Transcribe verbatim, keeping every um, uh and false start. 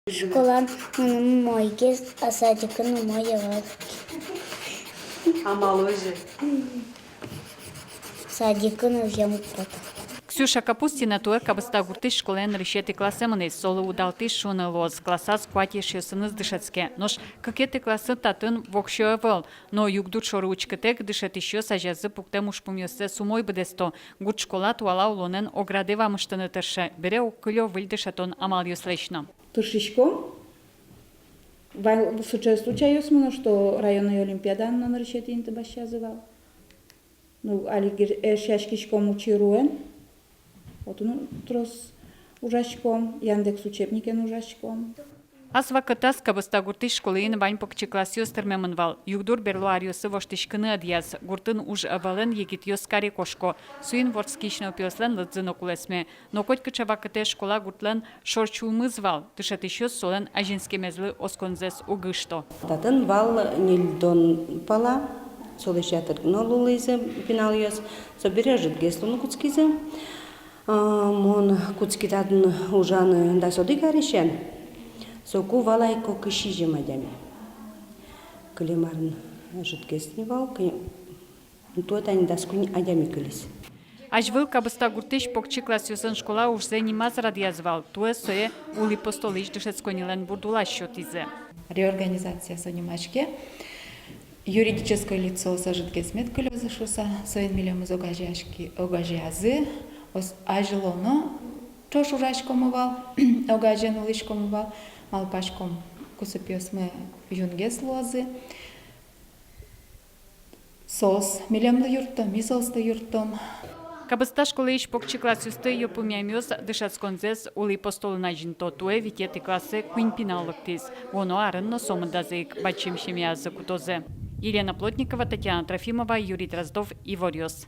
Школаын мыным умойгес, а садикын умой ӧвӧл. А малозь? Садикын ужам уг поты. Ксюша Капустина туэ Кабыста гуртысь школае нырысетӥ классэ мынӥз, солы удалтӥз шуыны луоз, классаз куать эшъёсыныз дышетске. Нош кыкетӥ классын татын воксё ӧвӧл, но югдур шоры учкытэк, дышетӥсьёс азязы пуктэм ужпумъёссэс умой быдэсто. Гурт школа туала улонэн оградэ вамыштыны тырше, бере уг кылё выль дышетон амалъёслэсь но. Тыршиськом. Вань сыӵе случайёс мыно, что районной олимпиадаын но нырысетӥ инты басьтӥзы вал. Ну, али гир-, эшъяськиськом УЧИРУ-эн. Отын трос ужаськом, Яндекс учебникен ужаськом. Ас вакытаз Кабыста гуртысь школаын вань покчи классъёс тырмемын вал. Югдур берло аръёсы воштӥськыны ӧдъяз. Гуртын уж ӧвӧлэн егитъёс каре кошко. Соин вордскись нылпиослэн лыдзы но кулэсме. Но котькыӵе вакытэ школа гуртлэн шор сюлмыз вал, дышетӥсьёс солэн азинскемезлы осконзэс уг ышто. Татын вал ньыльдон пала, солэсь ятыр но луылӥзы пиналъёс, собере ӧжытгес луыны кутскизы. А, мон кутски татын ужаны дас одӥг арысен, соку вал ай кык сизьым адями. Кылем арын ӧжытгес ни вал, кы-, туэ тани дас куинь адями кылиз. Азьвыл Кабыста гуртысь покчи классъёсын школа ужзэ нимаз радъяз вал, туэ сое улӥпостолысь дышетсконнилэн бурдулаз сётӥзы. Реорганизация со нимаське. Юридической лицоос ӧжытгес мед кылёзы шуыса, соин милемыз огазеяськи-, огазеязы, ос-, азьло но ӵош ужаськомы вал, огазеяськомы вал, малпаськом, кусыпъёсмы юнгес луозы. Соос милемлы юртто, ми соосты юрттом. Кабыста школаысь покчи классъёсты йылпумъямъёс дышетсконзэс улӥпостолын азинто, туэ витетӥ классэ куинь пинал лыктӥз. Вуоно арын но сомындазы ик бадӟым семьязы кутозы. Елена Плотникова, Татьяна Трофимова, Юрий Дроздов, «Иворъёс».